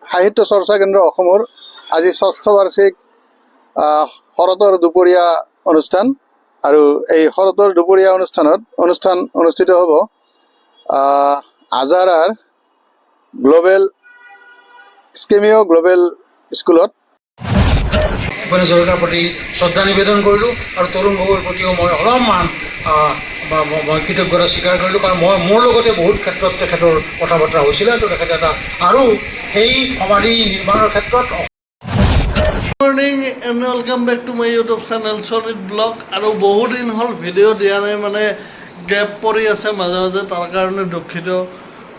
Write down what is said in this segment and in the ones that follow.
সাহিত্য চৰ্চা কেন্দ্ৰ অসমৰ আজি ষষ্ঠ বাৰ্ষিক শৰতৰ দুপৰীয়া অনুষ্ঠান। আৰু এই শৰতৰ দুপৰীয়া অনুষ্ঠানত অনুষ্ঠান অনুষ্ঠিত হ'ব আজাৰাৰ গ্ল'বেল স্কেমিঅ' গ্ল'বেল স্কুলত। ভূপেন হাজৰিকাৰ প্ৰতি শ্ৰদ্ধা নিবেদন কৰিলোঁ আৰু তৰুণ গগৈৰ প্ৰতিও মই অলপমান বা মই কৃতজ্ঞতা স্বীকাৰ কৰিলোঁ, কাৰণ মই মোৰ লগতে বহুত ক্ষেত্ৰত তেখেতৰ কথা বতৰা হৈছিলে আৰু তেখেতে এটা আৰু সেই সমাধি নিৰ্মাণৰ ক্ষেত্ৰত Morning and welcome back to my YouTube channel Sonit blog. আৰু বহুত দিন হ'ল ভিডিঅ' দিয়া নাই, মানে গেপ পৰি আছে মাজে মাজে, তাৰ কাৰণে দুখিত,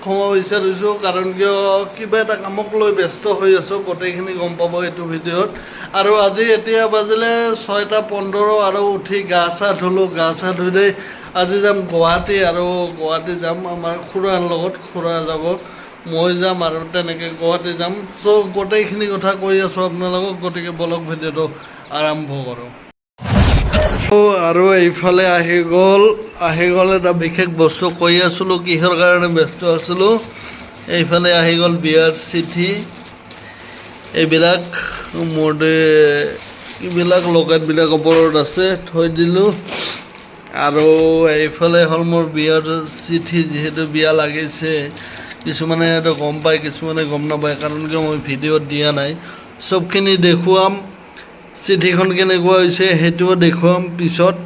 ক্ষমা বিচাৰিছোঁ। কাৰণ কিয়, কিবা এটা কামক লৈ ব্যস্ত হৈ আছোঁ। গোটেইখিনি গম পাব এইটো ভিডিঅ'ত। আৰু আজি এতিয়া বাজিলে 6টা 15 আৰু উঠি গা চা ধুলোঁ। গা চা ধুই দেই আজি যাম গুৱাহাটী। আৰু গুৱাহাটী যাম আমাৰ খুৰাৰ লগত, খুৰা যাব, মই যাম আৰু তেনেকৈ গুৱাহাটী যাম। চ' গোটেইখিনি কথা কৈ আছোঁ আপোনালোকক, গতিকে বলক, ভিডিঅ'টো আৰম্ভ কৰোঁ। আৰু এইফালে আহি গ'ল এটা বিশেষ বস্তু। কৈ আছিলোঁ কিহৰ কাৰণে ব্যস্ত আছিলোঁ। এইফালে আহি গ'ল বিয়াৰ চিঠি। এইবিলাক মোৰ এইবিলাক লকেটবিলাক ওপৰত আছে, থৈ দিলোঁ। আৰু এইফালে হ'ল মোৰ বিয়াৰ চিঠি। যিহেতু বিয়া লাগিছে, কিছুমানে হয়তো গম পায়, কিছুমানে গম নাপায়, কাৰণ কিয় মই ভিডিঅ'ত দিয়া নাই। চবখিনি দেখুৱাম, চিঠিখন কেনেকুৱা হৈছে সেইটোও দেখুৱাম পিছত।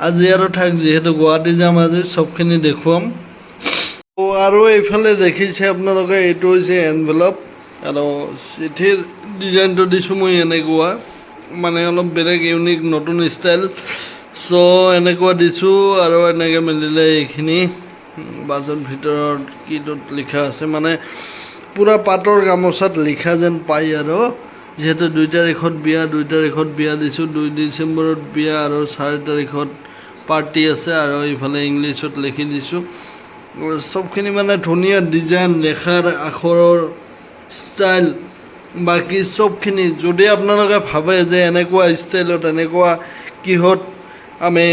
আজি আৰু থাক, যিহেতু গুৱাহাটী যাম আজি, চবখিনি দেখুৱাম। আৰু এইফালে দেখিছে আপোনালোকে, এইটো হৈছে এনভেলপ। আৰু চিঠিৰ ডিজাইনটো দিছোঁ মই এনেকুৱা, মানে অলপ বেলেগ, ইউনিক, নতুন ষ্টাইল। চ' এনেকুৱা দিছোঁ আৰু এনেকৈ মেলিলে এইখিনি বাছত ভিতৰত কিটোত লিখা আছে, মানে পূৰা পাটৰ গামোচাত লিখা যেন পায়। আৰু যিহেতু 2 তাৰিখত বিয়া, 2 তাৰিখত বিয়া দিছোঁ, 2 ডিচেম্বৰত বিয়া আৰু 4 তাৰিখত পাৰ্টি আছে। আৰু ইফালে ইংলিছত লিখি দিছোঁ চবখিনি, মানে ধুনীয়া ডিজাইন, লেখাৰ আখৰৰ ষ্টাইল, বাকী চবখিনি। যদি আপোনালোকে ভাবে যে এনেকুৱা ষ্টাইলত, এনেকুৱা কিহত আমি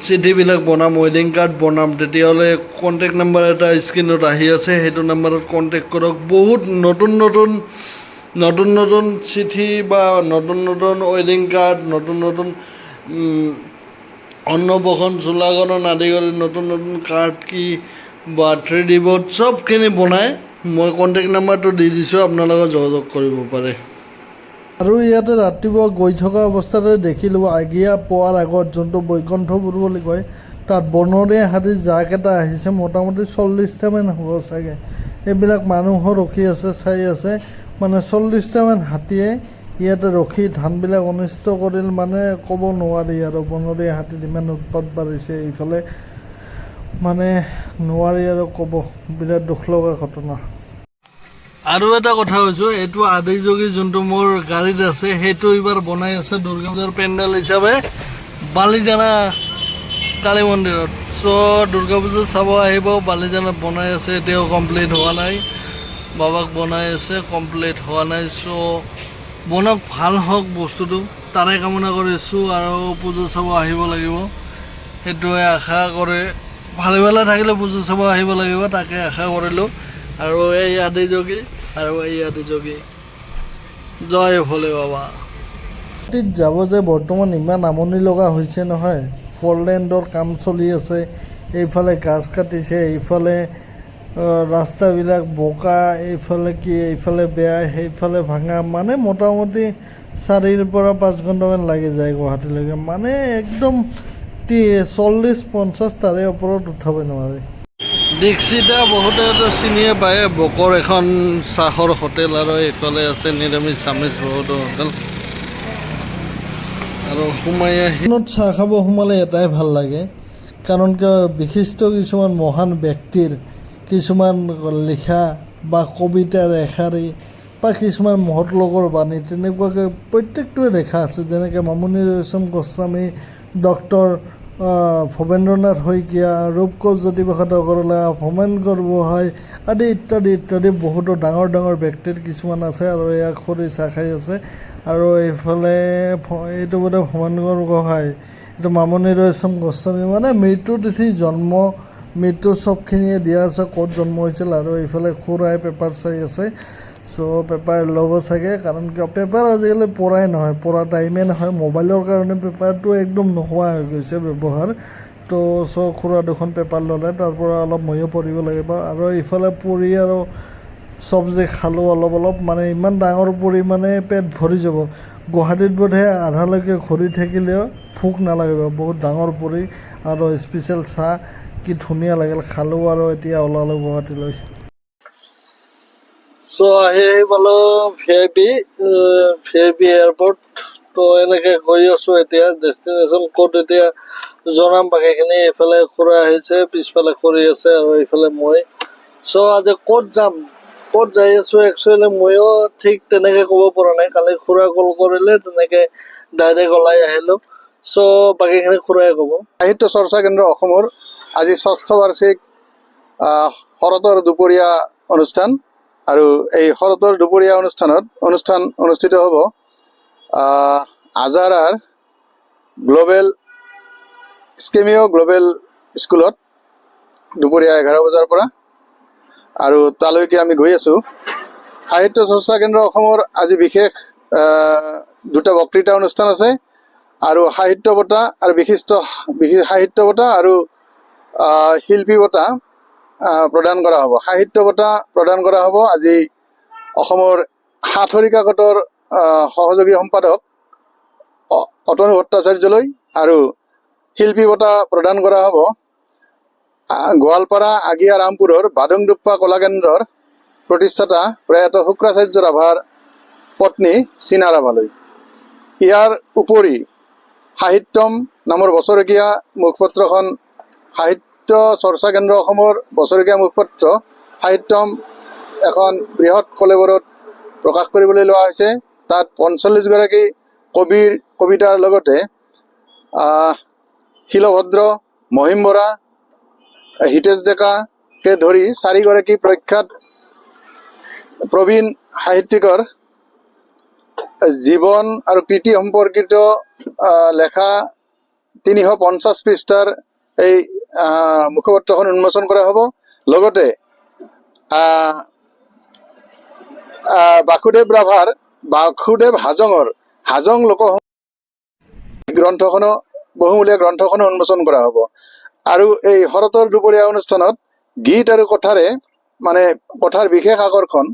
চিঠিবিলাক বনাম, ৱেডিং কাৰ্ড বনাম, তেতিয়াহ'লে কণ্টেক্ট নাম্বাৰ এটা স্ক্ৰীণত আহি আছে, সেইটো নাম্বাৰত কণ্টেক্ট কৰক। বহুত নতুন নতুন চিঠি বা নতুন নতুন ৱেডিং কাৰ্ড, নতুন নতুন অন্নপ্ৰাশন, চুলাকৰণ আদি কৰি নতুন নতুন কাৰ্ড কি বা 3D board চবখিনি বনায়। মই কণ্টেক্ট নাম্বাৰটো দি দিছোঁ, আপোনালোকে যোগাযোগ কৰিব পাৰে। আৰু ইয়াতে ৰাতিপুৱা গৈ থকা অৱস্থাতে দেখিলোঁ, আগিয়া পোৱাৰ আগত যোনটো বৈকুণ্ঠপুৰ বুলি কয়, তাত বনৰীয়া হাতীৰ জাক এটা আহিছে। মোটামুটি 40টামান হ'ব চাগে। এইবিলাক মানুহো ৰখি আছে, চাই আছে। মানে 40টামান হাতীয়ে ইয়াতে ৰখি ধানবিলাক অনিষ্ট কৰিল, মানে ক'ব নোৱাৰি আৰু। বনৰীয়া হাতীৰ ইমান উৎপাত বাঢ়িছে এইফালে, মানে নোৱাৰি আৰু ক'ব, বিৰাট দুখ লগা ঘটনা। আৰু এটা কথা কৈছোঁ, এইটো আদিযোগী যোনটো মোৰ গাড়ীত আছে, সেইটো এইবাৰ বনাই আছে দুৰ্গা পূজাৰ পেণ্ডেল হিচাপে বালিজানা কালী মন্দিৰত। চ' দুৰ্গা পূজা চাব আহিব, বালিজানাত বনাই আছে, এতিয়াও কমপ্লিট হোৱা নাই। বাবাক বনাই আছে, কমপ্লিট হোৱা নাই। চ' বনাওক, ভাল হওক বস্তুটো, তাৰে কামনা কৰিছোঁ। আৰু পূজা চাব আহিব লাগিব, সেইটোৱে আশা কৰে। ভালে ভালে থাকিলে পূজা চাব আহিব লাগিব, তাকে আশা কৰিলোঁ। আৰু এই আদিযোগী আৰু এই আদিযোগী। জয় ভোলে বাবা। গুৱাহাটীত যাব যে বৰ্তমান ইমান আমনি লগা হৈছে নহয়। ফ'ৰ লেণ্ডৰ কাম চলি আছে, এইফালে গাছ কাটিছে, এইফালে ৰাস্তাবিলাক বোকা, এইফালে কি, এইফালে বেয়া, সেইফালে ভাঙা। মানে মোটামুটি 4ৰ পৰা 5 ঘণ্টামান লাগি যায় গুৱাহাটীলৈকে। মানে একদম 40-50 তাৰে ওপৰত উঠাব নোৱাৰি। দীক্ষিতা বহুতে চিনিয়ে পায়, বকৰ এখন চাহৰ হোটেল। আৰু এইফালে আছে নিৰামিষ আমিষ বহুতো হোটেল। আৰু সোমাই আহি চাহ খাব সোমালে এটাই ভাল লাগে, কাৰণ কিয়, বিশিষ্ট কিছুমান মহান ব্যক্তিৰ কিছুমান লিখা বা কবিতাৰ এশাৰী বা কিছুমান মহৎ লোকৰ বাণী, তেনেকুৱাকৈ প্ৰত্যেকটোৱে লেখা আছে। যেনেকৈ মামণি ৰয়ছম গোস্বামী, ডক্টৰ ভৱেন্দ্ৰনাথ শইকীয়া, ৰূপকোঁৱৰ জ্যোতিপ্ৰসাদ আগৰৱালা, হোমেন বৰগোহাঁই আদি ইত্যাদি ইত্যাদি বহুতো ডাঙৰ ডাঙৰ ব্যক্তিৰ কিছুমান আছে। আৰু এয়া খৰি চাহ খাই আছে। আৰু এইফালে এইটো বোধহয় হোমেন বৰগোহাঁই, এইটো মামণি ৰয়ছম গোস্বামী। মানে মৃত্যু তিথি, জন্ম মৃত্যু চবখিনিয়ে দিয়া আছে, ক'ত জন্ম হৈছিল। আৰু এইফালে খুৰাই পেপাৰ চাই আছে। চ' পেপাৰ ল'ব চাগে, কাৰণ কিয় পেপাৰ আজিকালি পঢ়াই নহয়, পঢ়া টাইমেই নহয়। মোবাইলৰ কাৰণে পেপাৰটো একদম নোহোৱা হৈ গৈছে ব্যৱহাৰ। তো চ' খুৰা দুখন পেপাৰ ল'লে, তাৰ পৰা অলপ ময়ো পঢ়িব লাগিব। আৰু ইফালে পুৰি আৰু চব্জি খালোঁ অলপ অলপ, মানে ইমান ডাঙৰ পুৰি মানে পেট ভৰি যাব। গুৱাহাটীত বোধহয় আধালৈকে ঘূৰি থাকিলেও ভোক নালাগিব, বহুত ডাঙৰ পুৰি আৰু স্পেচিয়েল চাহ, কি ধুনীয়া লাগিল, খালোঁ আৰু এতিয়া ওলালোঁ গুৱাহাটীলৈ। চ' আহি আহি পালোঁ ভি আই পি এয়াৰপৰ্ট। তো এনেকৈ গৈ আছোঁ এতিয়া, ডেষ্টিনেশ্যন ক'ত এতিয়া জনাম বাকীখিনি। এইফালে খুৰা আহিছে, পিছফালে খুৰী আছে আৰু এইফালে মই। চ' আজি ক'ত যাম, ক'ত যাই আছোঁ, একচুৱেলি ময়ো ঠিক তেনেকৈ ক'ব পৰা নাই। কালি খুৰা কল কৰিলে, তেনেকৈ ডাইৰেক্ট ওলাই আহিলোঁ। চ' বাকীখিনি খুৰাই ক'ব। সাহিত্য চৰ্চা কেন্দ্ৰ অসমৰ আজি ষষ্ঠ বাৰ্ষিক শৰতৰ দুপৰীয়া অনুষ্ঠান আৰু এই শৰতৰ দুপৰীয়া অনুষ্ঠানত অনুষ্ঠান অনুষ্ঠিত হ'ব আজাৰাৰ গ্ল'বেল স্কেমিঅ' গ্ল'বেল স্কুলত দুপৰীয়া 11 বজাৰ পৰা আৰু তালৈকে আমি গৈ আছোঁ। সাহিত্য চৰ্চা কেন্দ্ৰ অসমৰ আজি বিশেষ দুটা বক্তৃতা অনুষ্ঠান আছে আৰু সাহিত্য বঁটা আৰু বিশিষ্ট বিশেষ সাহিত্য বঁটা আৰু শিল্পী বঁটা প্ৰদান কৰা হ'ব। সাহিত্য বঁটা প্ৰদান কৰা হ'ব আজি অসমৰ সাতসৰী কাকতৰ সহযোগী সম্পাদক অতনু ভট্টাচাৰ্যলৈ আৰু শিল্পী বঁটা প্ৰদান কৰা হ'ব গোৱালপাৰা আগিয়া ৰামপুৰৰ বাদুংডুপ্পা কলাকেন্দ্ৰৰ প্ৰতিষ্ঠাতা প্ৰয়াত শুক্ৰাচাৰ্য ৰাভাৰ পত্নী চীনা ৰাভালৈ। ইয়াৰ উপৰি সাহিত্যম নামৰ বছৰেকীয়া মুখপত্ৰখন, সাহিত্য চৰ্চা কেন্দ্ৰ অসমৰ বছৰেকীয়া মুখপত্ৰ সাহিত্যম এখন বৃহৎ কলেবৰত প্ৰকাশ কৰিবলৈ লোৱা হৈছে। তাত 45গৰাকী কবিৰ কবিতাৰ লগতে শিলভদ্ৰ, মহিম বৰা, হিতেশ ডেকাকে ধৰি চাৰিগৰাকী প্ৰখ্যাত প্ৰবীণ সাহিত্যিকৰ জীৱন আৰু কৃতি সম্পৰ্কিত লেখা 350 পৃষ্ঠাৰ এই মুখপত্ৰখন উন্মোচন কৰা হ'ব। লগতে আহ, আহ, বাসুদেৱ ৰাভাৰ বাসুদেৱ হাজঙৰ হাজং লোক গ্ৰন্থখনো, বহুমূলীয়া গ্ৰন্থখনো উন্মোচন কৰা হ'ব। আৰু এই শৰতৰ দুপৰীয়া অনুষ্ঠানত গীত আৰু কথাৰে, মানে কথাৰ বিশেষ আকৰ্ষণ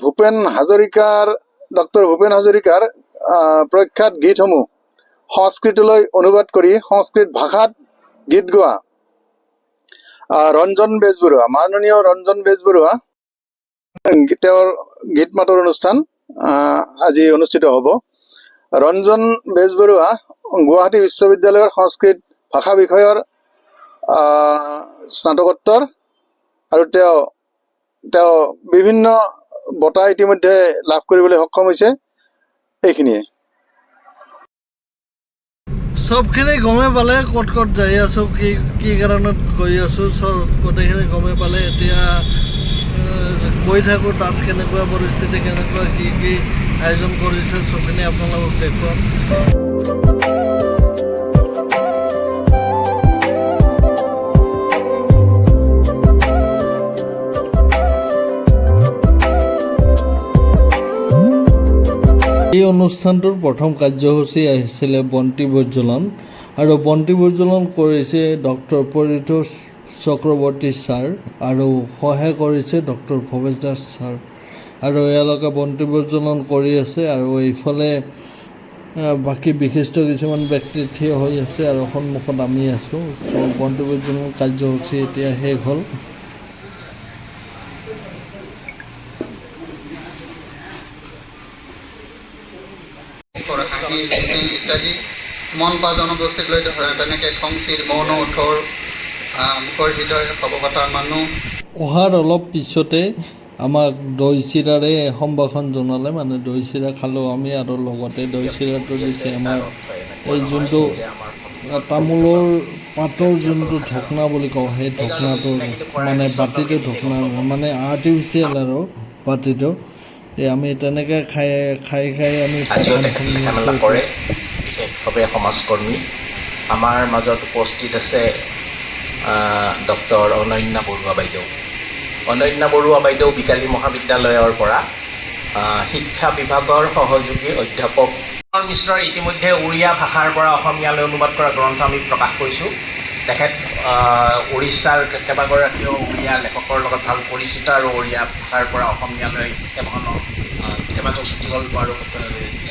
ভূপেন হাজৰিকাৰ, ডক্টৰ ভূপেন হাজৰিকাৰ প্ৰখ্যাত গীতসমূহ সংস্কৃতলৈ অনুবাদ কৰি সংস্কৃত ভাষাত গীত গোৱা ৰঞ্জন বেজবৰুৱা, মাননীয় ৰঞ্জন বেজবৰুৱা, তেওঁৰ গীত মাতৰ অনুষ্ঠান আজি অনুষ্ঠিত হ'ব। ৰঞ্জন বেজবৰুৱা গুৱাহাটী বিশ্ববিদ্যালয়ৰ সংস্কৃত ভাষা বিষয়ৰ স্নাতকোত্তৰ আৰু তেওঁ তেওঁ বিভিন্ন বঁটা ইতিমধ্যে লাভ কৰিবলৈ সক্ষম হৈছে। এইখিনিয়ে। চবখিনি গমেই পালে, ক'ত ক'ত যাই আছোঁ, কি কি কাৰণত গৈ আছোঁ, চব গোটেইখিনি গমেই পালে। এতিয়া গৈ থাকোঁ, তাত কেনেকুৱা পৰিস্থিতি, কেনেকুৱা কি কি আয়োজন কৰিছে, চবখিনি আপোনালোকক দেখুৱাম। এই অনুষ্ঠানটোৰ প্ৰথম কাৰ্যসূচী আছিলে বন্তি প্ৰজ্বলন আৰু বন্তি প্ৰজ্বলন কৰিছে ডক্টৰ পৰিতোষ চক্ৰৱৰ্তী ছাৰ আৰু সহায় কৰিছে ডক্টৰ ভৱেশ দাস ছাৰ। আৰু এওঁলোকে বন্তি প্ৰজ্বলন কৰি আছে আৰু এইফালে বাকী বিশিষ্ট কিছুমান ব্যক্তি থিয় হৈ আছে আৰু সন্মুখত আমি আছোঁ। চ' বন্তি প্ৰজ্বলন কাৰ্যসূচী এতিয়া শেষ হ'ল। হাঁহি, মিচিং ইত্যাদি মনপা জনগোষ্ঠীক লৈ তেনেকৈ খংচিৰ, মৌন ওঠৰ, মুখৰ হৃদয়, সবকতাৰ মানুহ। অহাৰ অলপ পিছতে আমাক দৈ চিৰাৰে সম্ভাষণ জনালে, মানে দৈ চিৰা খালোঁ আমি। আৰু লগতে দৈ চিৰাটো দিছে আমাৰ এই যোনটো তামোলৰ পাতৰ যোনটো ঢকনা বুলি কওঁ, সেই ঢকনাটো, মানে বাতিটো, ঢকনা মানে আৰ্টিফিচিয়েল আৰু বাতিটো। এই আমি তেনেকৈ খাই খাই খাই আমি আজিও ভাষণ তেখেতে শুনি লিখা মেলা আছোঁ। কৰে, বিশেষভাৱে সমাজকৰ্মী। আমাৰ মাজত উপস্থিত আছে ডক্টৰ অনন্যা বৰুৱা বাইদেউ। অনন্যা বৰুৱা বাইদেউ বিকালী মহাবিদ্যালয়ৰ পৰা শিক্ষা বিভাগৰ সহযোগী অধ্যাপক মিশ্ৰৰ ইতিমধ্যে উৰিয়া ভাষাৰ পৰা অসমীয়ালৈ অনুবাদ কৰা গ্ৰন্থ আমি প্ৰকাশ কৰিছোঁ। তেখেত উৰিষ্যাৰ কেইবাগৰাকীও উৰিয়া লেখকৰ লগত ভাল পৰিচিত আৰু উৰিয়া ভাষাৰ পৰা অসমীয়ালৈ কেইবাখনো কেইবাটাও চুটিগল্প আৰু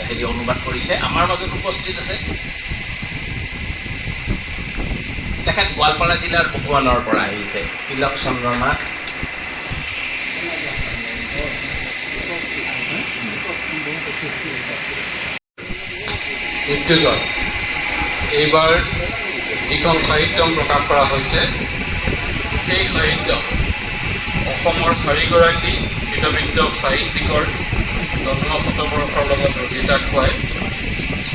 হেৰি অনুবাদ কৰিছে। আমাৰ মাজত উপস্থিত আছে তেখেত গোৱালপাৰা জিলাৰ বগুৱানৰ পৰা আহিছে, তিলক চন্দ্ৰ নাথ। উদ্যোগত এইবাৰ যিখন সাহিত্যম প্ৰকাশ কৰা হৈছে, সেই সাহিত্য অসমৰ চাৰিগৰাকী কৃতবিদ্য সাহিত্যিকৰ জন্ম শতবৰ্ষৰ লগত ৰজিতা খুৱাই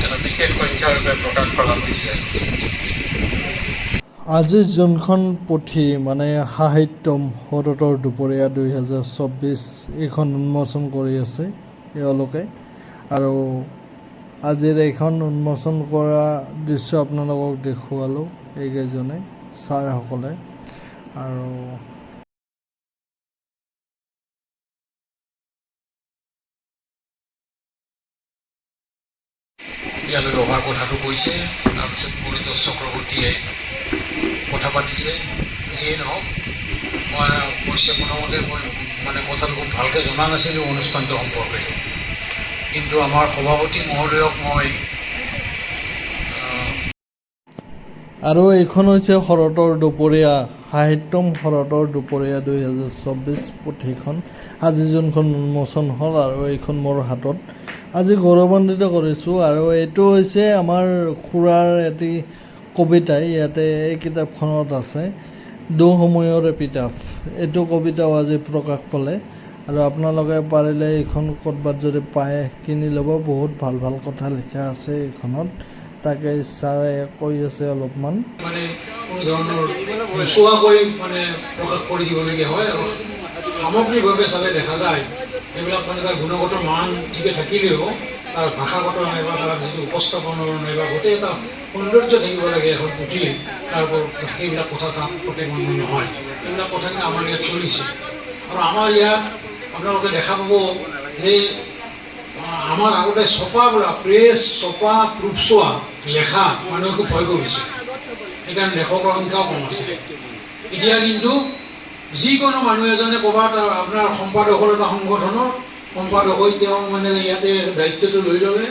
এটা বিশেষ সংখ্যাৰূপে প্ৰকাশ কৰা হৈছে। আজি যোনখন পুথি মানে সাহিত্যম শৰতৰ দুপৰীয়া 2024 এইখন উন্মোচন কৰি আছে এওঁলোকে, আৰু আজিৰ এইখন উন্মোচন কৰা দৃশ্য আপোনালোকক দেখুৱালোঁ এইকেইজনে ছাৰসকলে। আৰু ইয়ালৈ অহাৰ কথাটো কৈছে, তাৰপিছত পৰিতোষ চক্ৰৱৰ্তীয়ে কথা পাতিছে। যিয়ে নহওক, মই অৱশ্যে প্ৰথমতে মই মানে কথাটো খুব ভালকৈ জনা নাছিলোঁ অনুষ্ঠানটো সম্পৰ্কে, কিন্তু আমাৰ সভাপতি মহোদয়ক মই আৰু এইখন হৈছে শৰতৰ দুপৰীয়া সাহিত্যম শৰতৰ দুপৰীয়া 2024 পুথিখন আজি যোনখন উন্মোচন হ'ল, আৰু এইখন মোৰ হাতত আজি গৌৰৱান্বিত কৰিছোঁ। আৰু এইটো হৈছে আমাৰ খুৰাৰ এটি কবিতা, ইয়াতে এই কিতাপখনত আছে দুসময়ৰ এপিটাফ, এইটো কবিতাও আজি প্ৰকাশ পালে। আৰু আপোনালোকে পাৰিলে এইখন ক'ৰবাত যদি পায় কিনি ল'ব, বহুত ভাল ভাল কথা লিখা আছে এইখনত, তাকে ছাৰে কৈ আছে অলপমান। মানে কোনো ধৰণৰ নোচোৱাকৈ মানে প্ৰকাশ কৰি দিবলগীয়া হয়। আৰু সামগ্ৰিকভাৱে চালে দেখা যায় সেইবিলাক মানে তাৰ গুণগত মান ঠিকে থাকিলেও তাৰ ভাষাগত নাইবা তাৰ যিটো উপস্থাপনৰ নাইবা গোটেই এটা সৌন্দৰ্য থাকিব লাগে এখন পুথিৰ, তাৰ সেইবিলাক কথা তাত প্ৰতিপন্ন নহয়। এইবিলাক কথা কিন্তু আমাৰ ইয়াত চলিছে। আৰু আমাৰ ইয়াত আপোনালোকে দেখা পাব যে আমাৰ আগতে ছপা বোলা প্ৰেছ ছপা প্ৰুফ চোৱা লেখা মানুহে খুব ভয় কৰিছিল, সেইকাৰণে লেখকৰ সংখ্যাও কম আছিলে। এতিয়া কিন্তু যিকোনো মানুহ এজনে ক'ৰবাত আপোনাৰ সম্পাদক হ'ল এটা সংগঠনৰ সম্পাদক হৈ তেওঁ মানে ইয়াতে দায়িত্বটো লৈ ল'লে,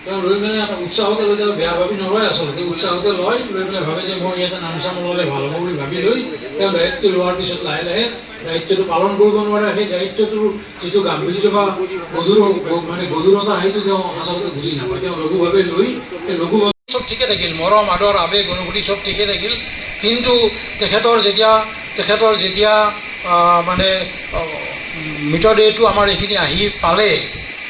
তেওঁ লৈ মানে এটা উৎসাহতে লৈ, তেওঁ বেয়া ভাবি নলয় আচলতে, উৎসাহতে লয়, লৈ পেলাই ভাবে যে মই ইয়াতে নাম চাম ওলালে ভাল হ'ব বুলি ভাবি লৈ তেওঁ দায়িত্ব লোৱাৰ পিছত লাহে লাহে দায়িত্বটো পালন কৰিব নোৱাৰে। সেই দায়িত্বটোৰ যিটো গাম্ভীৰ্য বা গধুৰ মানে গধুৰতা সেইটো তেওঁ আচলতে বুজি নাপায়। তেওঁ লঘুভাৱে লৈ সেই লঘুভাৱে চব ঠিকে থাকিল, মৰম আদৰ আৱেগ অনুভূতি চব ঠিকে থাকিল, কিন্তু তেখেতৰ যেতিয়া মানে মৃতদেহটো আমাৰ এইখিনি আহি পালে,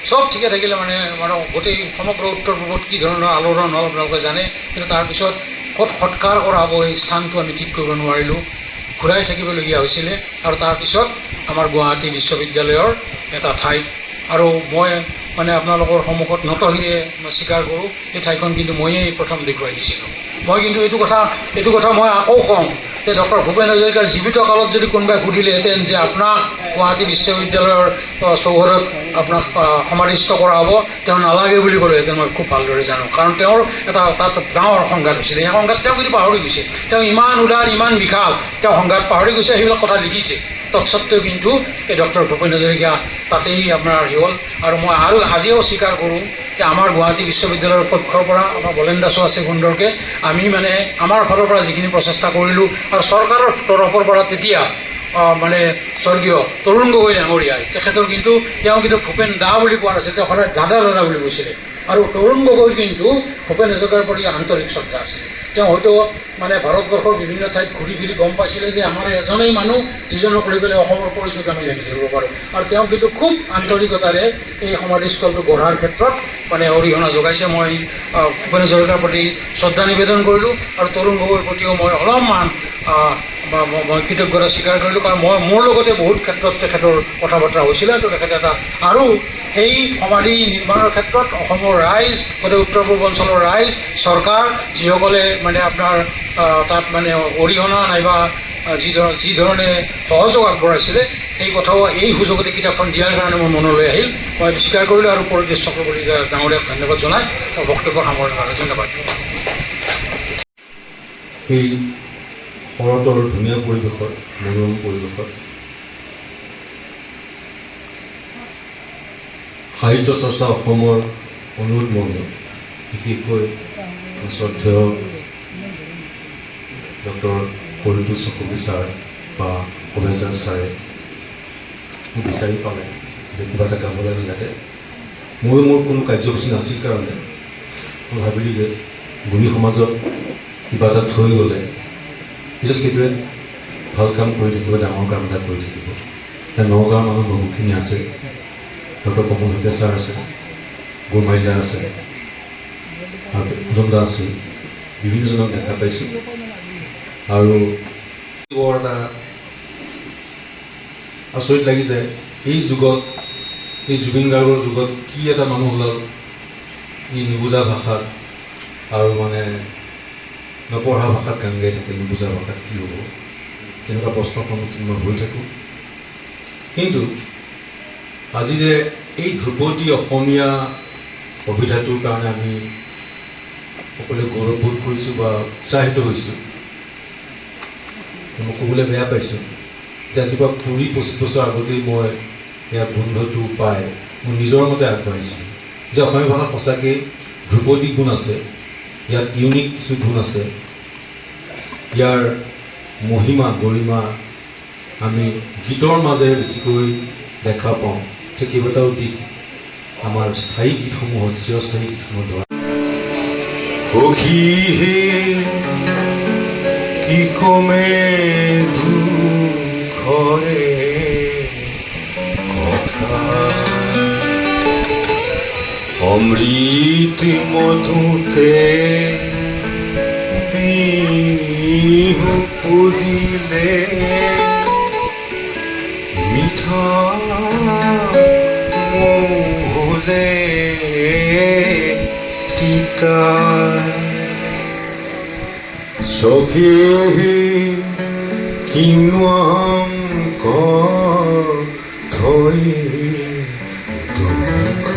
চব ঠিকে থাকিলে মানে আমাৰ গোটেই সমগ্ৰ উত্তৰ পূবত কি ধৰণৰ আলোড়ন হ'ল আপোনালোকে জানে। কিন্তু তাৰপিছত ক'ত সৎকাৰ কৰা হ'ব সেই স্থানটো আমি ঠিক কৰিব নোৱাৰিলোঁ, ঘূৰাই থাকিবলগীয়া হৈছিলে। আৰু তাৰপিছত আমাৰ গুৱাহাটী বিশ্ববিদ্যালয়ৰ এটা ঠাইত, আৰু মই মানে আপোনালোকৰ সন্মুখত নতশিৰে মই স্বীকাৰ কৰোঁ, সেই ঠাইখন কিন্তু ময়েই প্ৰথম দেখুৱাই দিছিলোঁ। মই কিন্তু এইটো কথা মই আকৌ কওঁ যে ডক্টৰ ভূপেন হাজৰিকাৰ জীৱিত কালত যদি কোনোবাই সুধিলেহেঁতেন যে আপোনাক গুৱাহাটী বিশ্ববিদ্যালয়ৰ চৌহদত আপোনাক সমাধিস্থ কৰা হ'ব, তেওঁ নালাগে বুলি ক'লেহেঁতেন, মই খুব ভালদৰে জানো। কাৰণ তেওঁৰ এটা তাত ডাঙৰ সংঘাত হৈছিলে, সেই সংঘাত তেওঁ কিন্তু পাহৰি গৈছে। তেওঁ ইমান উদাৰ, ইমান বিশাল, তেওঁ সংঘাত পাহৰি গৈছে, সেইবিলাক কথা লিখিছে। তৎসত্ত্বেও কিন্তু এই ডক্টৰ ভূপেন হাজৰিকা তাতেই আপোনাৰ হেৰি হ'ল। আৰু মই আৰু আজিও স্বীকাৰ কৰোঁ যে আমাৰ গুৱাহাটী বিশ্ববিদ্যালয়ৰ পক্ষৰ পৰা আমাৰ বলেন দাসো আছে সুন্দৰকৈ, আমি মানে আমাৰ ফালৰ পৰা যিখিনি প্ৰচেষ্টা কৰিলোঁ আৰু চৰকাৰৰ তৰফৰ পৰা তেতিয়া মানে স্বৰ্গীয় তৰুণ গগৈ ডাঙৰীয়াই, তেখেতৰ কিন্তু তেওঁ কিন্তু ভূপেন দা বুলি কোৱা নাছিল, তেওঁ সদায় দাদা দাদা বুলি কৈছিলে। আৰু তৰুণ গগৈৰ কিন্তু ভূপেন হাজৰিকাৰ প্ৰতি আন্তৰিক শ্ৰদ্ধা আছিলে। তেওঁ হয়তো মানে ভাৰতবৰ্ষৰ বিভিন্ন ঠাইত ঘূৰি ঘূৰি গম পাইছিলে যে আমাৰ এজনেই মানুহ যিজনক লৈ পেলাই অসমৰ পৰিচয়টো আমি ৰাখি ধৰিব পাৰোঁ। আৰু তেওঁ কিন্তু খুব আন্তৰিকতাৰে এই সমাধিস্থলটো গঢ়াৰ ক্ষেত্ৰত মানে অৰিহণা যোগাইছে। মই ভূপেন হাজৰিকাৰ প্ৰতি শ্ৰদ্ধা নিবেদন কৰিলোঁ আৰু তৰুণ গগৈৰ প্ৰতিও মই অলপমান মই কৃতজ্ঞতা স্বীকাৰ কৰিলোঁ, কাৰণ মই মোৰ লগতে বহুত ক্ষেত্ৰত তেখেতৰ কথা বতৰা হৈছিলে। তো তেখেতে এটা আৰু সেই সমাধি নিৰ্মাণৰ ক্ষেত্ৰত অসমৰ ৰাইজ, গোটেই উত্তৰ পূৰ্বাঞ্চলৰ ৰাইজ, চৰকাৰ, যিসকলে মানে আপোনাৰ তাত মানে অৰিহণা নাইবা যি ধৰণে সহযোগ আগবঢ়াইছিলে, সেই কথাও এই সুযোগতে কিতাপখন দিয়াৰ কাৰণে মোৰ মনলৈ আহিল। মই এইটো স্বীকাৰ কৰিলোঁ আৰু পৰিবেশ চক্ৰৱৰ্তী ডাঙৰীয়াক ধন্যবাদ জনাই মই বক্তব্য সামৰণি মাৰিলোঁ। ধন্যবাদ। এই শৰতৰ ধুনীয়া পৰিৱেশত, মনোৰম পৰিৱেশত সাহিত্য চৰ্চা অসমৰ অনুৰোধ মৰ্মে, বিশেষকৈ শ্ৰদ্ধেয় ডক্টৰ পৰিতোষ চক্ৰৱৰ্তী ছাৰ বা ভৱেশ দাস ছাৰে মোক বিচাৰি পালে যে কিবা এটা গাব লাগে ইয়াতে। ময়ো মোৰ কোনো কাৰ্যসূচী নাছিল কাৰণে মই ভাবিলোঁ যে গুণী সমাজত কিবা এটা থৈ গ'লে পিছত সেইটোৱে ভাল কাম কৰি থাকিব, ডাঙৰ কাম এটা কৰি থাকিব। এতিয়া নগাঁৱৰ মানুহ বহুখিনি আছে, ডক্টৰ কমল শইকীয়া ছাৰ আছে, গোমাইলা আছে আৰু উদম দা আছে, বিভিন্নজনক দেখা পাইছোঁ আৰু বৰ এটা আচৰিত লাগি যায়, এই যুগত, এই জুবিন গাৰ্গৰ যুগত কি এটা মানুহ ওলাল, ই নুবুজা ভাষাত আৰু মানে নপঢ়া ভাষাত গান গাই থাকে, নুবুজা ভাষাত কি হ'ব, তেনেকুৱা প্ৰশ্নৰ সন্মুখীন মই হৈ থাকোঁ। কিন্তু আজি যে এই ধ্ৰুপদী অসমীয়া অভিধাটোৰ কাৰণে আমি সকলোৱে গৌৰৱবোধ কৰিছোঁ বা উৎসাহিত হৈছোঁ, মই ক'বলৈ বেয়া পাইছোঁ যে আজিৰ পৰা 20-25 বছৰ আগতেই মই ইয়াৰ গোন্ধটো পাই মোৰ নিজৰ মতে আগবাঢ়িছিলোঁ যে অসমীয়া ভাষা সঁচাকেই ধ্ৰুপদী গুণ আছে, ইয়াত ইউনিক কিছু গুণ আছে, ইয়াৰ মহিমা গৰিমা আমি গীতৰ মাজেৰে বেছিকৈ দেখা পাওঁ। সেই কেইবাটাও দিশ আমাৰ স্থায়ী গীতসমূহত, চিৰস্থায়ী গীতসমূহত ধৰা। সখী হে, কি কমে দুখৰে কথা, অমৃত মধুতে বিহ পূজিলে, মিঠা মৌহলে তিতা। সখী, কিনো কথৈ দুঃখ,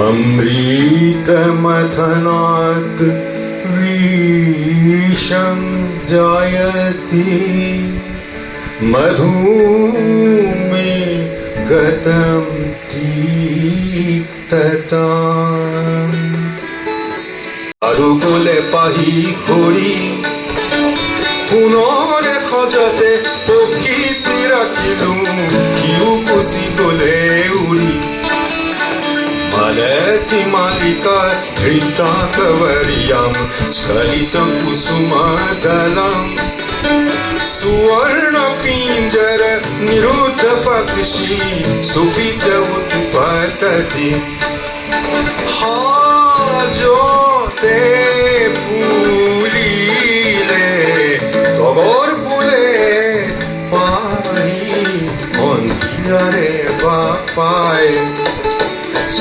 অমৃত মথনাত বিষং জায়তি, মধু মে গতম তিক্ততা। আৰু গলে পাহি সৰি পুনৰে সজতে পক্ষীটি ৰাখিলো, সিও গুচি গলে উৰি। মালতী মালিকা ধৃতা কৱৰীয়াম স্খলিত কুসুম দলম, সুৱৰ্ণ পিঞ্জৰ নিৰুদ্ধ পক্ষী সুবীজ উৎপততি। হাজতে ফুলিলে তগৰ ফুলে পাহি সন্ধিয়াৰে বাপাই,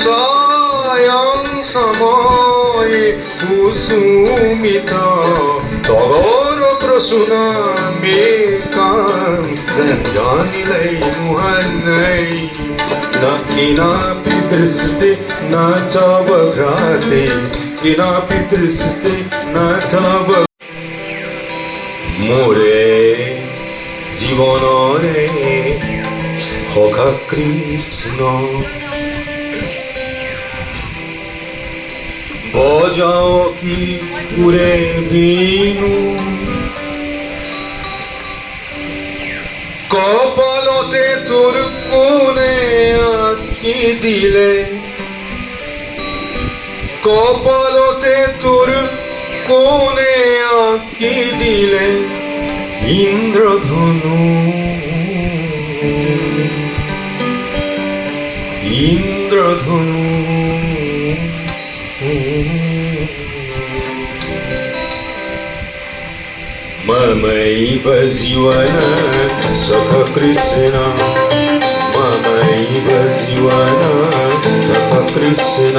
স্বয়ং সময় কুসুমিত তগৰ প্ৰসূন মেকাম যেন জানিলে মুহাनै। ন কেনাপি দৃষ্টি ন চাৱঘ্ৰাতে, কেনাপি দৃষ্টি ন চাৱ। মোৰে জীৱনৰে সখা কৃষ্ণ, বজাও কি পুৰে বিনু। কপালতে তোৰ কোনে আঁকি দিলে, কপালতে তোৰ কোনে আঁকি দিলে ইন্দ্ৰধনু, ইন্দ্ৰধনু? ममैव जीवन सख कृष्ण, ममैव जीवन सख कृष्ण,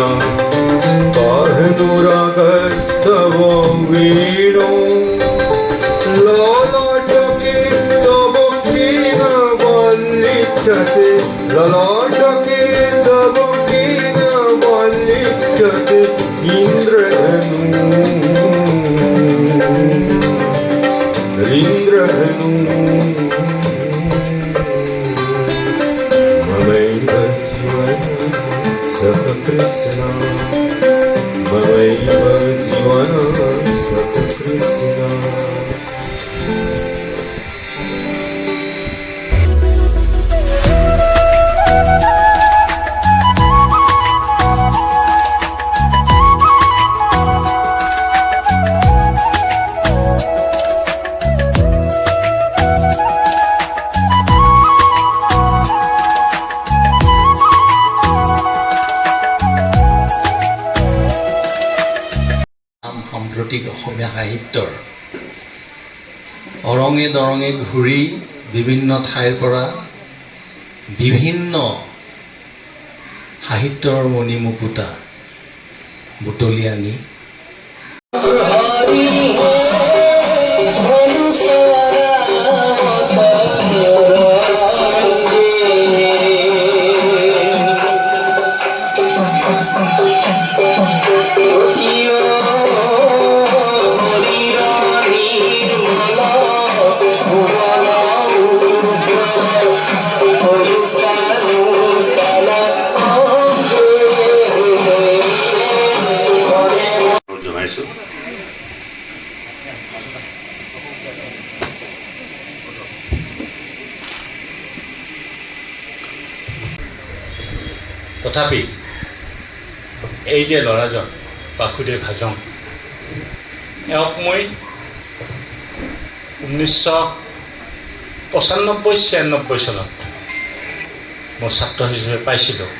काहनुरागस्तव वेणु। লিখ্যতে ললাটকে তব কেন লিখ্যতে ইন্দ্রধনু ইন্দ্রধনু ममैव जीवन सह कृष्ण ममैव जीवन सह कृष्ण। সাম্প্ৰতিক অসমীয়া সাহিত্যৰ অৰঙে দৰঙে ঘূৰি বিভিন্ন ঠাইৰ পৰা বিভিন্ন সাহিত্যৰ মণিমুকুতা বুটলি আনি জনাইছোঁ। তথাপি এই যে ল'ৰাজন বাসুদেৱ হাজং, এওঁক মই 1995-96 চনত মোৰ ছাত্ৰ হিচাপে পাইছিলোঁ।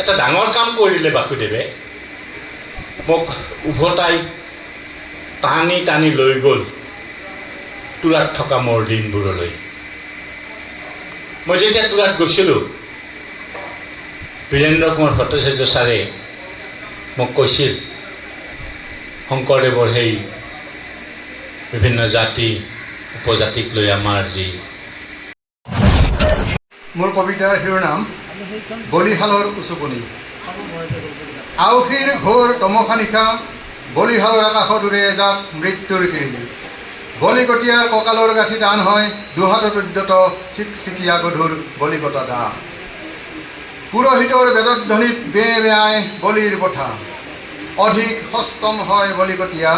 এটা ডাঙৰ কাম কৰিলে বাসুদেৱে, মোক উভতাই টানি টানি লৈ গ'ল তুৰাত থকা মোৰ দিনবোৰলৈ। মই যেতিয়া তুৰাত গৈছিলোঁ, বীৰেন্দ্ৰ কুমাৰ ভট্টাচাৰ্য ছাৰে মোক কৈছিল শংকৰদেৱৰ সেই বিভিন্ন জাতি উপজাতিক লৈ আমাৰ যি মোৰ কবিতাৰ শিৰোনাম বলিশালৰ উচুপনি। আউসীৰ ঘোৰ তমসা নিশা, বলিশালৰ আকাশত উৰে এজাক মৃত্যুৰ কিৰিলি। বলিকটীয়াৰ কঁকালৰ গাঁঠি টান হয়, দুহাতত উদ্যত চিকচিকীয়া গধুৰ বলিকটা দা। পুৰোহিতৰ বেদধ্বনিত বে বেয়াই বলিৰ পঠা। অধিক সষ্টম হয় বলিকটীয়া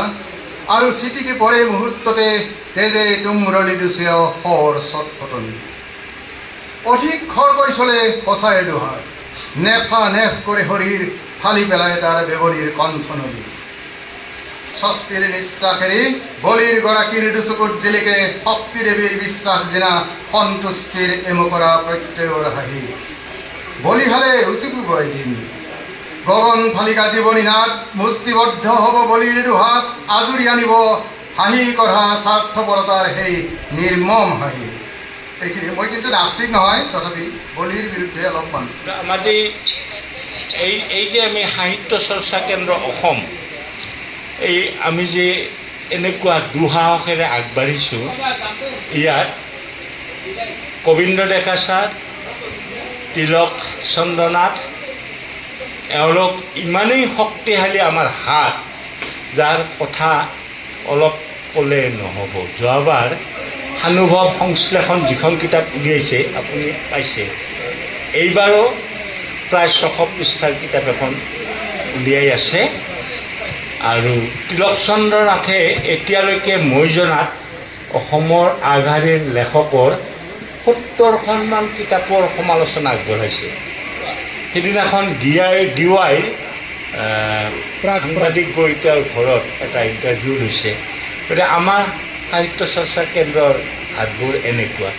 আৰু চিটিকি পৰে মুহূৰ্ততে তেজে তুমৰলি দুচেয় শৰ চটফটনি। অধিক খৰকৈ চলে কচাইৰ দুহাত, নেফা নেফ কৰে শৰীৰ, ফালি পেলাই তাৰ বেৱৰীৰ কণ্ঠনলী। স্বস্তিৰ নিশ্বাস এৰি বলিৰ গৰাকীৰ দুচকুত জিলিকে শক্তি দেৱীৰ বিশ্বাস জিনা সন্তুষ্টিৰ এমকৰা প্ৰত্যয়ৰ হাঁহি। বলিহালে উচুপিব এদিন গগন ফালি গাজিব নিনাদ, মুষ্টিবদ্ধ হ'ব বলিৰ দুহাত, আজুৰি আনিব হাঁহি কঢ়া স্বাৰ্থপৰতাৰ সেই নিৰ্মম হাঁহি। এইখিনি মই কিন্তু নাস্তিক নহয়, তথাপি বলিৰ বিৰুদ্ধে অলপমান। আমাৰ যে এই যে আমি সাহিত্য চৰ্চা কেন্দ্ৰ অসম, এই আমি যে এনেকুৱা দুঃসাহসেৰে আগবাঢ়িছোঁ, ইয়াত কবীন্দ্ৰ ডেকা ছাৰ, তিলক চন্দ্ৰনাথ, এওঁলোক ইমানেই শক্তিশালী আমাৰ হাত, যাৰ কথা অলপ ক'লে নহ'ব। যোৱাবাৰ সানুভৱ সংশ্লেষণ যিখন কিতাপ উলিয়াইছে আপুনি পাইছে, এইবাৰো প্ৰায় 600 পৃষ্ঠাৰ কিতাপ এখন উলিয়াই আছে। আৰু তিলক চন্দ্ৰ নাথে এতিয়ালৈকে মই জনাত অসমৰ আগশাৰীৰ লেখকৰ 70খনমান কিতাপৰ সমালোচনা আগবঢ়াইছে। সিদিনাখন ডি ৱাইৰ সাংবাদিক গৈ তেওঁৰ ঘৰত এটা ইণ্টাৰভিউ লৈছে। গতিকে আমাৰ সাহিত্য চৰ্চা কেন্দ্ৰৰ হাতবোৰ এনেকুৱা,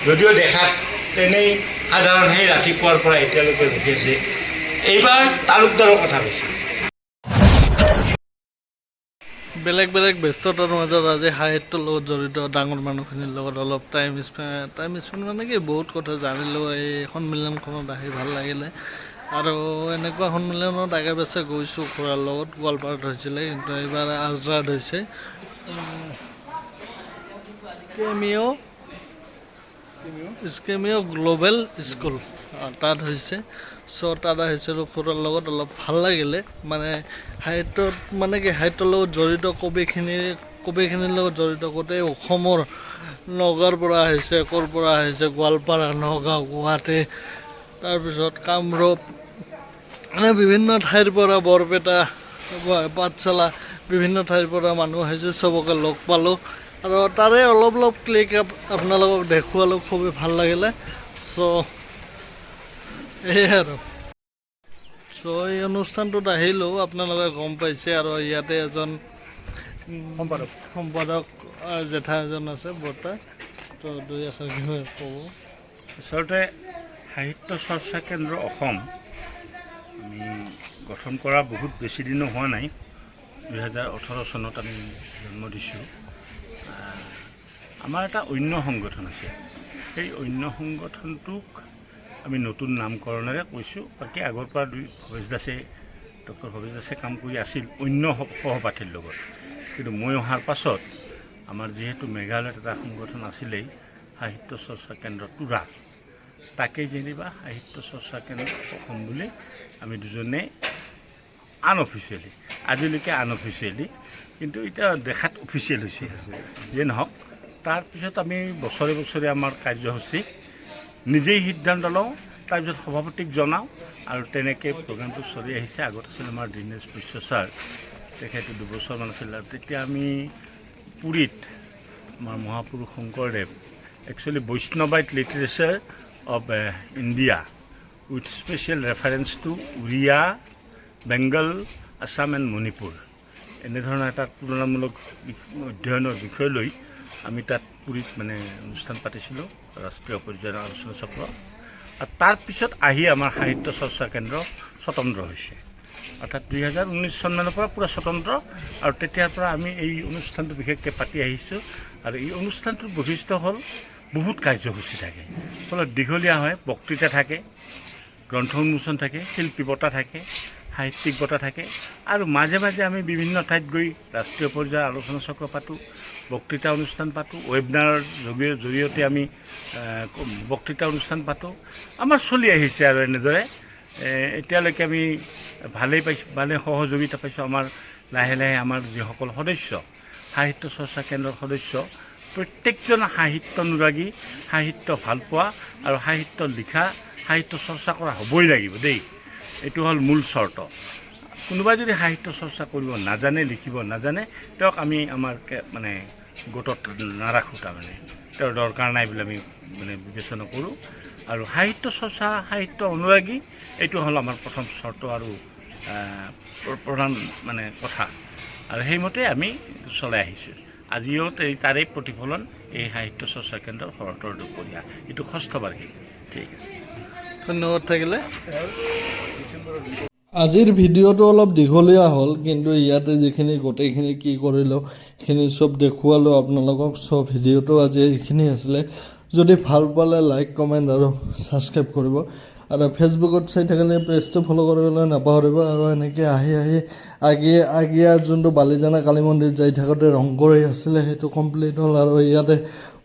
যদিও দেখাত তেনেই সাধাৰণ, সেই ৰাতিপুৱাৰ পৰা এতিয়ালৈকে ৰখি আছে। এইবাৰ তালুকদাৰৰ কথা কৈছোঁ। বেলেগ বেলেগ ব্যস্ততাৰ মাজত আজি সাহিত্যৰ লগত জড়িত ডাঙৰ মানুহখিনিৰ লগত অলপ টাইম স্পেণ্ড মানে কি বহুত কথা জানিলোঁ। এই সন্মিলনখনত আহি ভাল লাগিলে। আৰু এনেকুৱা সন্মিলনত আগে পাছে গৈছোঁ খুৰাৰ লগত, গোৱালপাৰাত হৈছিলে, কিন্তু এইবাৰ আজৰাত হৈছে। কেমিঅ' স্কেমিঅ' গ্ল'বেল স্কুল, তাত হৈছে। চ' তাত আহিছিলোঁ খুৰাৰ লগত, অলপ ভাল লাগিলে। মানে সাহিত্যত, মানে কি, সাহিত্যৰ লগত জড়িত কবিখিনিৰ লগত জড়িত গোটেই অসমৰ, নগাঁৱৰ পৰা আহিছে, ক'ৰ পৰা আহিছে, গোৱালপাৰা, নগাঁও, গুৱাহাটী, তাৰপিছত কামৰূপ, মানে বিভিন্ন ঠাইৰ পৰা, বৰপেটা, পাঠশালা, বিভিন্ন ঠাইৰ পৰা মানুহ আহিছে। চবকে লগ পালোঁ আৰু তাৰে অলপ অলপ ক্লিপ আপোনালোকক দেখুৱালোঁ। খুবেই ভাল লাগিলে। চ' এয়াই আৰু। চ' এই অনুষ্ঠানটোত আহিলোঁ, আপোনালোকে গম পাইছে। আৰু ইয়াতে এজন সম্পাদক জেঠা এজন আছে, বৰ্তা। তো দুই এষাৰ কিবা ক'ব। আচলতে সাহিত্য চৰ্চা কেন্দ্ৰ অসম আমি গঠন কৰা বহুত বেছি দিনো হোৱা নাই। 2018 চনত আমি জন্ম দিছোঁ। আমাৰ এটা অন্য সংগঠন আছে। সেই অন্য সংগঠনটোক আমি নতুন নামকৰণেৰে কৈছোঁ। বাকী আগৰ পৰা দুই ভৱেশ দাসে, ডক্টৰ ভৱেশ দাসে কাম কৰি আছিল অন্য সহপাঠীৰ লগত। কিন্তু মই অহাৰ পাছত আমাৰ যিহেতু মেঘালয়ত এটা সংগঠন আছিলেই, সাহিত্য চৰ্চা কেন্দ্ৰ তুৰা, তাকেই যেনিবা সাহিত্য চৰ্চা কেন্দ্ৰ অসম বুলি আমি দুজনে আনঅফিচিয়েলি, আজিলৈকে আনঅফিচিয়েলি, কিন্তু এতিয়া দেখাত অফিচিয়েল হৈছে। যিয়ে নহওক, তাৰপিছত আমি বছৰে বছৰে আমাৰ কাৰ্যসূচী নিজেই সিদ্ধান্ত লওঁ, তাৰপিছত সভাপতিক জনাওঁ আৰু তেনেকৈ প্ৰগ্ৰামটো চলি আহিছে। আগত আছিল আমাৰ দীনেশ বৈশ্য ছাৰ, তেখেতো 2 বছৰমান আছিল। আৰু তেতিয়া আমি পুৰীত আমাৰ মহাপুৰুষ Sankardev, actually Vaishnavite literature of India with special reference to Oriya, Bengal, Assam and Manipur, এনেধৰণৰ এটা তুলনামূলক অধ্যয়নৰ বিষয় লৈ আমি তাত পুৰীত মানে অনুষ্ঠান পাতিছিলোঁ, ৰাষ্ট্ৰীয় পৰ্যায়ৰ আলোচনা চক্ৰ। আৰু তাৰপিছত আহি আমাৰ সাহিত্য চৰ্চা কেন্দ্ৰ স্বতন্ত্ৰ হৈছে, অৰ্থাৎ 2019 চনমানৰ পৰা পূৰা স্বতন্ত্ৰ। আৰু তেতিয়াৰ পৰা আমি এই অনুষ্ঠানটো বিশেষকৈ পাতি আহিছোঁ। আৰু এই অনুষ্ঠানটোৰ বৈশিষ্ট্য হ'ল বহুত কাৰ্যসূচী থাকে, ফলত দীঘলীয়া হয়। বক্তৃতা থাকে, গ্ৰন্থ উন্মোচন থাকে, শিল্পী বঁটা থাকে, সাহিত্যিক বঁটা থাকে আৰু মাজে মাজে আমি বিভিন্ন ঠাইত গৈ ৰাষ্ট্ৰীয় পৰ্যায়ৰ আলোচনা চক্ৰ পাতোঁ, বক্তৃতা অনুষ্ঠান পাতোঁ, ৱেবিনাৰৰ জৰিয়তে আমি বক্তৃতা অনুষ্ঠান পাতোঁ। আমাৰ চলি আহিছে আৰু এনেদৰে এতিয়ালৈকে আমি ভালেই পাইছোঁ, ভালেই সহযোগিতা পাইছোঁ। আমাৰ লাহে লাহে আমাৰ যিসকল সদস্য, সাহিত্য চৰ্চা কেন্দ্ৰৰ সদস্য, প্ৰত্যেকজন সাহিত্য অনুৰাগী, সাহিত্য ভালপোৱা আৰু সাহিত্য লিখা, সাহিত্য চৰ্চা কৰা হ'বই লাগিব দেই। এইটো হ'ল মূল চৰ্ত। কোনোবাই যদি সাহিত্য চৰ্চা কৰিব নাজানে, লিখিব নাজানে, তেওঁক আমি আমাৰ মানে গোটত নাৰাখোঁ। তাৰমানে তেওঁৰ দৰকাৰ নাই বুলি আমি মানে বিবেচনা কৰোঁ। আৰু সাহিত্য চৰ্চা, সাহিত্য অনুৰাগী, এইটো হ'ল আমাৰ প্ৰথম চৰ্ত আৰু প্ৰধান মানে কথা। আৰু সেইমতে আমি চলাই আহিছোঁ। আজিও তাৰেই প্ৰতিফলন এই সাহিত্য চৰ্চা কেন্দ্ৰৰ শৰতৰ দুপৰীয়া, এইটো ষষ্ঠ বাৰ্ষিক। ঠিক আছে। ধন্যবাদ থাকিলে। আজিৰ ভিডিঅ'টো অলপ দীঘলীয়া হ'ল, কিন্তু ইয়াতে যিখিনি গোটেইখিনি কি কৰিলোঁ, সেইখিনি চব দেখুৱালোঁ আপোনালোকক। চব ভিডিঅ'টো আজি এইখিনি আছিলে। যদি ভাল পালে লাইক, কমেণ্ট আৰু ছাবস্ক্ৰাইব কৰিব আৰু ফেচবুকত চাই থাকিলে পেজটো ফ'ল' কৰিবলৈ নাপাহৰিব। আৰু এনেকৈ আহি আহি আগিয়াৰ যোনটো বালিজানা কালী মন্দিৰ যাই থাকোঁতে ৰং কৰি আছিলে, সেইটো কমপ্লিট হ'ল আৰু ইয়াতে